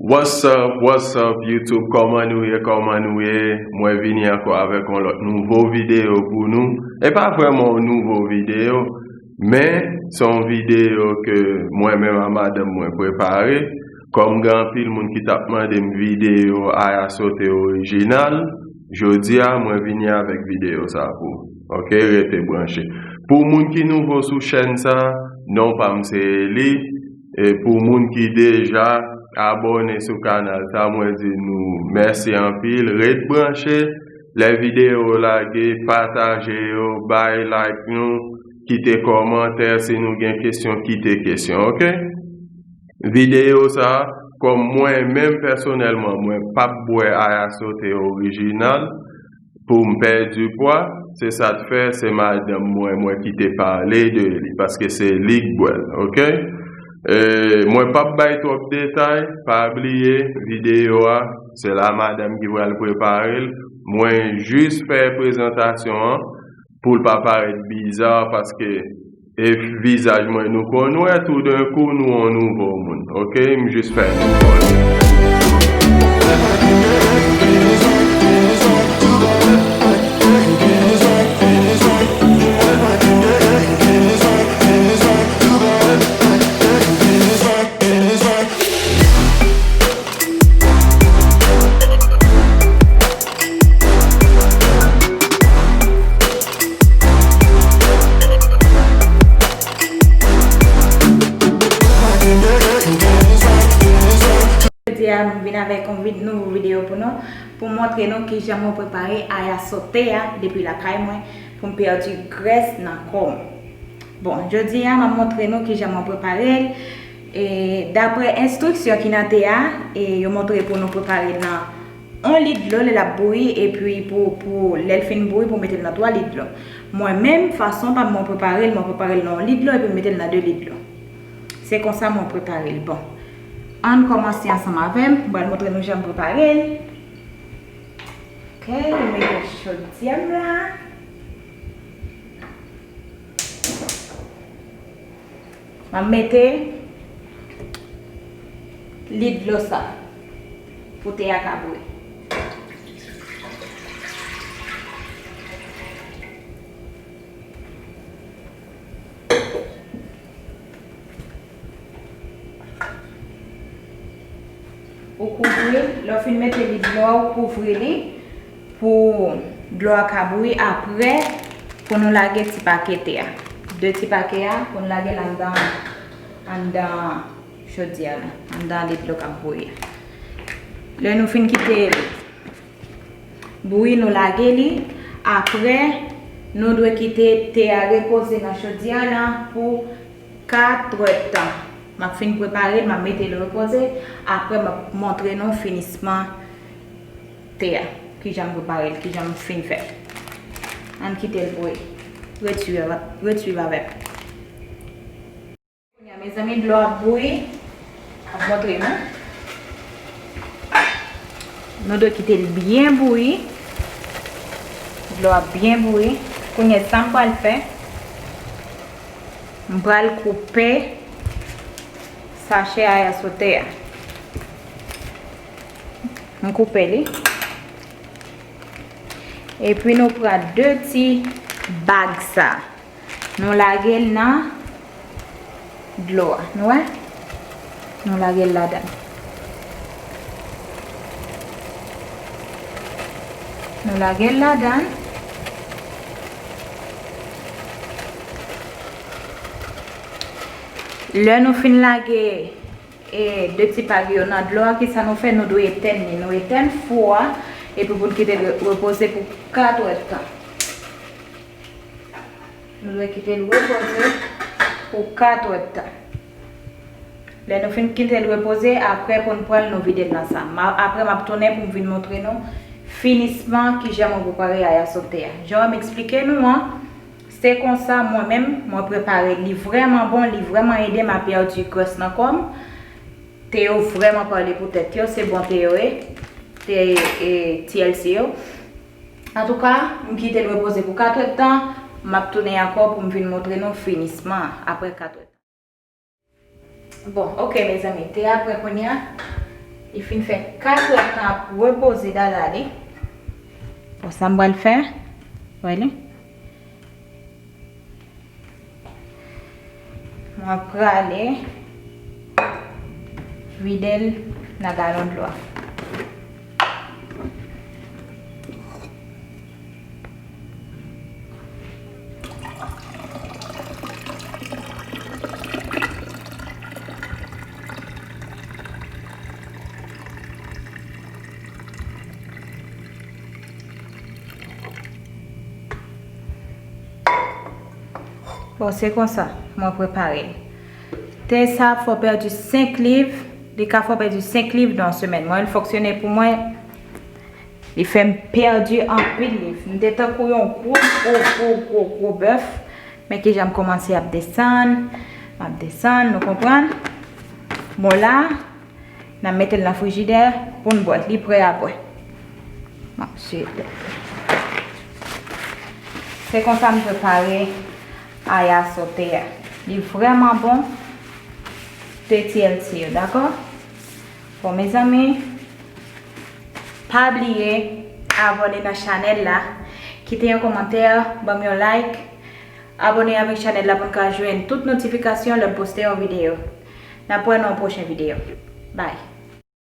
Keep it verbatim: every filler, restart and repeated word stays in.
What's up, what's up YouTube? Kòman nou ye, kòman nou ye? Mwen vini ankò avèk yon lòt nouvo videyo pou nou. E pa vrèman yon nouvo videyo, men se yon videyo ke mwen menm a madanm mwen prepare. Kòm gen anpil moun ki t ap mande m videyo Aya Sote orijinal, jodi a mwen vini avèk videyo sa pou ou. Ok, rete branche. Pou moun ki nouvo sou chèn sa, non pa m se Eli. E pou moun ki deja abòne sou kanal sa, mwen di nou mèsi anpil. Ret branche. Lè videyo lage, pataje yo, bay like nou, kite kòmantè. Si nou gen kesyon, kite kesyon, ok? Videyo sa, kòm mwen menm pèsonèlman, mwen p ap bwè Aya Sote orijinal, pou m pèdi pwa, se sa k fè se madanm mwen, mwen ki te pale de li, paske se li k bwè l, ok? E, mwen p ap bay twòp detay, pa bliye, videyo a, se la madanm ki pral prepare l. Mwen jis fè prezantasyon an pou l pa parèt biza, paske e vizaj mwen nou konn wè, toudenkou nou yon nouvo moun, ok? M jis fè nou konnen. Jodi a, m vin avèk yon vid-, nouvo videyo pou nou, pou montre nou kijan mwen prepare Aya Sote a depi lakay mwen, pou m pèdi grès nan kò m. Bon, jodi a, m ap montre nou kijan mwen prepare l. E, daprè enstriksyon ki nan te a, e, yo montre pou nou prepare l nan yon lit dlo, lè l ap bouyi, epi pou, pou lè l fin bouyi, pou mete l nan twa lit dlo. Mwen menm, fason pa m, mwen prepare l, mwen prepare l nan yon lit dlo, epi m mete l nan de lit dlo. Se konsa mwen prepare l. Bon, ann kòmanse ansanm avè m, m pral montre nou jan m prepare l. Ok, m mete chodyè m la. M ap mete lit dlo sa pou te a ka bouyi. Ou kouvri, lè w fin mete lit dlo a, ou kouvri li pou dlo a ka bouyi. Apre, pou nou lage ti pake te a. De ti pake a, pou nou lage l anndan, anndan chodyè a la, anndan lit dlo k ap bouyi a. Lè nou fin kite bouyi, nou lage li. Apre, nou dwe kite te a repoze nan chodyè a la pou katrè tan. M ap fin prepare l, m ap mete l repoze. Apre, m ap montre nou finisman te a. Kijan m prepare l, kijan m fin fè l. Ann kite l bouyi. Ret swiv avè-, ret swiv avè m. Kounye a, mezanmi, dlo ap bouyi. M ap montre nou. Nou dwe kite l byen bouyi. Dlo ap byen bouyi. Kounye a, sa m pral fè, m pral koupe sachè Aya Sote a. M koupe li. Epi nou pran de ti bag sa. Nou lage l nan dlo a. Nou wè? Nou lage l ladan. Nou lage l ladan. Lè nou fin lage, e, de ti bag yo nan dlo a, kisa nou fè? Nou dwe etèn li. Nou etèn fou a, epi pou n kite l re-, repoze pou katrè tan. Nou dwe kite l repoze pou katrè tan. Lè nou fin kite l repoze, apre pou n pran l, nou vide l nan sa. Ma-, apre, m ap tounen pou m vin montre nou finisman kijan mwen prepare Aya Sote a. Jan m eksplike nou an, se konsa mwen menm, mwen prepare l. Li vrèman bon, li vrèman ede m a pèdi grès nan kò m. Te yo vrèman pale pou tèt yo, se bon te yo ye. Te, e, T L C yo. Antouka, m kite l repoze pou katrè tan, m ap tounen ankò pou m vin montre nou finisman an apre katrè tan. Bon, ok, mezanmi, te a prè kounye a. Li fin fè kat èdtan ap repoze dada li. Bon, sa m pral fè, wè li. Mwen prale vide l nan galon dlo a. Bon, se konsa mwen prepare l. Te sa ap fè w pèdi senk liv, li ka fè w pèdi senk liv nan yon semèn. Mwen, l fonksyone pou mwen, li fè m pèdi anpil liv. M te tankou yon gwo, gwo, gwo, gwo, gwo bèf, men kijan m kòmanse ap desann, m ap desann, nou konprann? Bon, la, N a mete l nan frijidè pou n bwè. Li prè a bwè. Bon, se, se konsa m prepare aya sote a. Li vrèman bon. T T L C yo, dakò? Bon, mezanmi, pa bliye abòne nan chanèl la, kite yon kòmantè, ban m yon like, abòne avèk chanèl la pou n ka jwenn tout notifikasyon lè m poste yon videyo. N ap wè nan yon pwochen videyo. Bye.